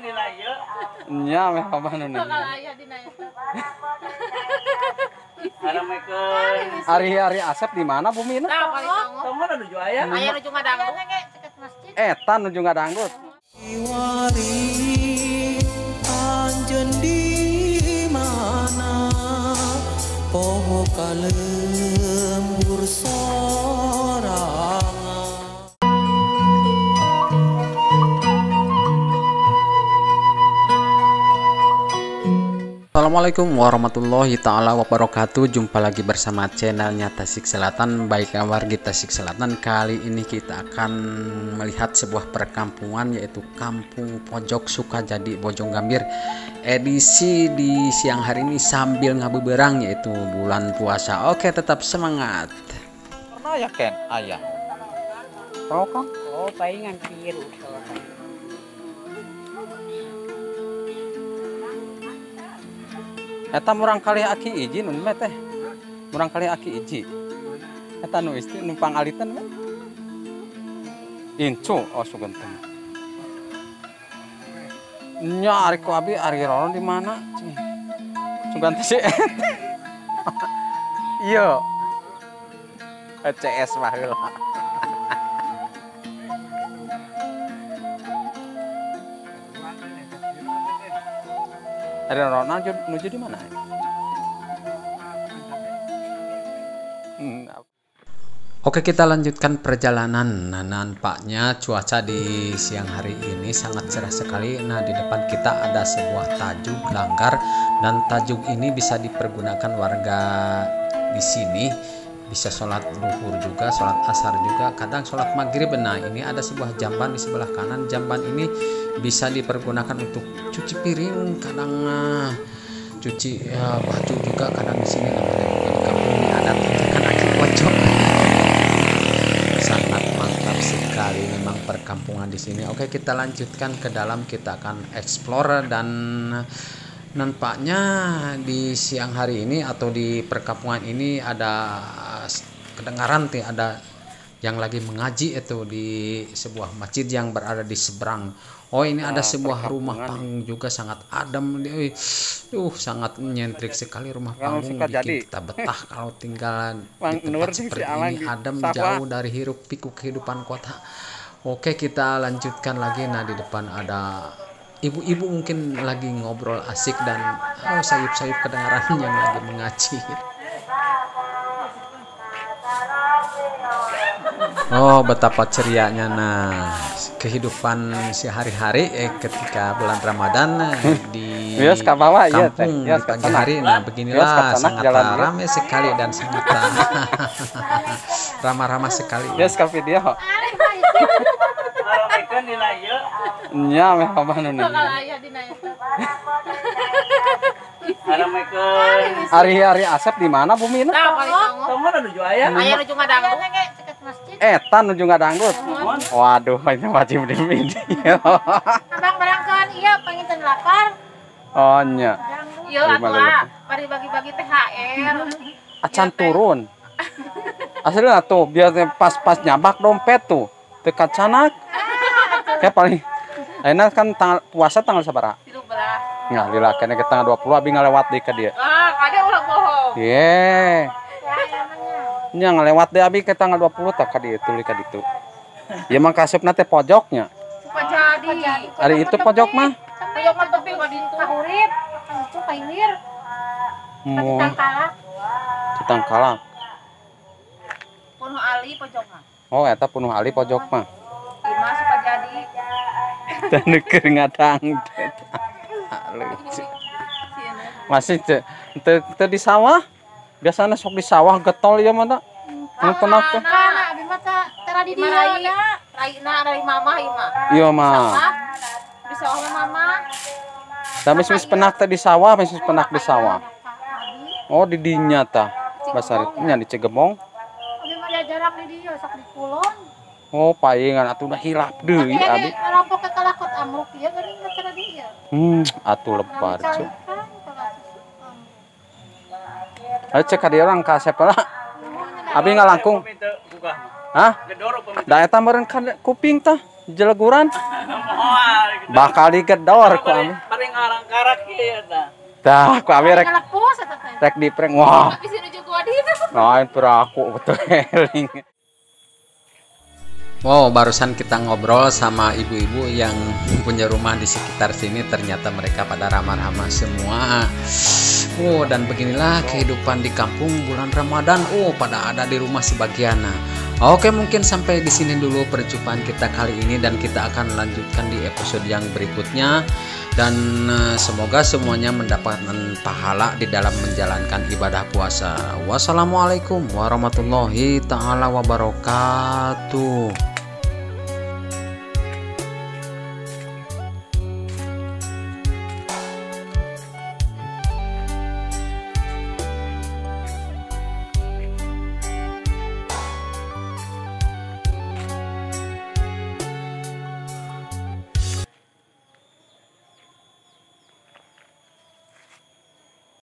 dina ieu. Nya meh loba nu nanya. Aya dina eta. Assalamualaikum. Ari-ari Asep di mana bumina? Tah paling tonggoh. Tonggoh nuju aya. Aya nuju ngadangdut. Eta nuju ngadangdut. Iwari anjeun di mana poho kalembur sorangan. Assalamualaikum warahmatullahi taala wabarakatuh. Jumpa lagi bersama channelnya Tasik Selatan. Baiklah wargi Tasik Selatan, kali ini kita akan melihat sebuah perkampungan, yaitu Kampung Pojok Sukajadi Bojonggambir, edisi di siang hari ini sambil ngabuberang, yaitu bulan puasa. Oke, tetap semangat. Pernah ya Ken? Ayah. Tahu kan? Oh, palingan biru. Eta murang kali aki iji nun teh. Murang kali aki iji. Eta nu istri numpang alitan we. Incu oh sugan teh. Nya ari ku abi ari rono di mana? Sugan teh si. Iya. CS mah heula. Ari rono nuju di mana? Oke, kita lanjutkan perjalanan. Nah, nampaknya cuaca di siang hari ini sangat cerah sekali. Nah, di depan kita ada sebuah tajuk langgar, dan tajuk ini bisa dipergunakan warga di sini. Bisa sholat duhur juga, sholat asar juga, kadang sholat maghrib. Nah, ini ada sebuah jamban di sebelah kanan. Jamban ini bisa dipergunakan untuk cuci piring, kadang cuci baju juga, kadang di sini. Namanya juga di kampung ini ada tanjakan aki pojok. Sangat mantap sekali memang perkampungan di sini. Oke, kita lanjutkan ke dalam, kita akan explore. Dan nampaknya di siang hari ini atau di perkampungan ini ada kedengaran ada yang lagi mengaji itu di sebuah masjid yang berada di seberang. Oh, ini ada sebuah rumah panggung juga, sangat adem. Sangat nyentrik sekali rumah panggung, bikin kita betah kalau tinggal di tempat seperti ini, adem, jauh dari hiruk pikuk kehidupan kota. Oke, kita lanjutkan lagi. Nah, di depan ada ibu-ibu mungkin lagi ngobrol asik dan sayup-sayup kedengaran yang lagi mengaji. Oh, betapa cerianya nah kehidupan sehari-hari ketika bulan Ramadan di kampung di pagi hari. Nah, beginilah, sangat ramai sekali dan sangat ramah-ramah sekali. Nya meh loba nu nanya. Assalamualaikum. Ari-ari Asep di mana bumina? Tah paling tonggoh. Tonggoh nuju aya. Aya nuju ngadangdut. Eta nuju ngadangdut. Waduh, ini wajib di video. Abang berangkat, iya panginten lapar. Oh nya. Iya atuh lah, bari bagi-bagi THR. Acan turun. Aslinya tuh biar pas-pas nyabak dompet tuh. Dekat canak. Kayak paling ayeuna kan tanggal puasa tanggal sabaraha? 13. Nggak lila kene ke tanggal 20 abi ngalewat deui ka dieu. Ah, kade ulah bohong. Ye. Nya ngalewat deui abi ke tanggal 20 tah ka dieu tuluy ka ditu. Ieu mah kasupna teh pojoknya. Jadi. Ari itu pojok mah. Pojok mah tepi ka ditu. Kahurip, itu kailir. Citangkalak. Citangkalak. Punuh Ali pojok mah. Oh, eta Punuh Ali pojok mah. Imah Sukajadi. Dan keur ngadangdut. Lucu. Masih teu di sawah. Biasana sok di sawah getol ieu mah da. Nu penak teh. Abi mah tara di dieu da. Raina dari mamah ieu mah. Ieu mah. Di sawah mama. Da geus penak teh di sawah, geus penak di sawah. Oh, di dinya tah. Basarit nya di Cigemong. Abi mah jarak di dieu sok di kulon. Oh, paingan atuh dah hilap deui abi. Rampok ke kalakot amruk ieu geuning tara di ieu. Atuh lebar cu. Ayo cek ka dieu urang ka Asep lah. Abi ngalangkung. Hah? Da eta meureun ka kuping tah. Jeleguran. Bakal digedor ku Ami. Paling orang karak ieu tah. Tah ku Ami rek Ngalepus eta teh. Rek di prank. Wah. Bisa nuju gua di itu. Lain peraku betul eling. Wow, barusan kita ngobrol sama ibu-ibu yang punya rumah di sekitar sini. Ternyata mereka pada ramah-ramah semua. Oh, dan beginilah kehidupan di kampung bulan Ramadan. Oh, pada ada di rumah sebagian. Nah, oke, mungkin sampai di sini dulu perjumpaan kita kali ini dan kita akan lanjutkan di episode yang berikutnya. Dan semoga semuanya mendapatkan pahala di dalam menjalankan ibadah puasa. Wassalamualaikum warahmatullahi taala wabarakatuh.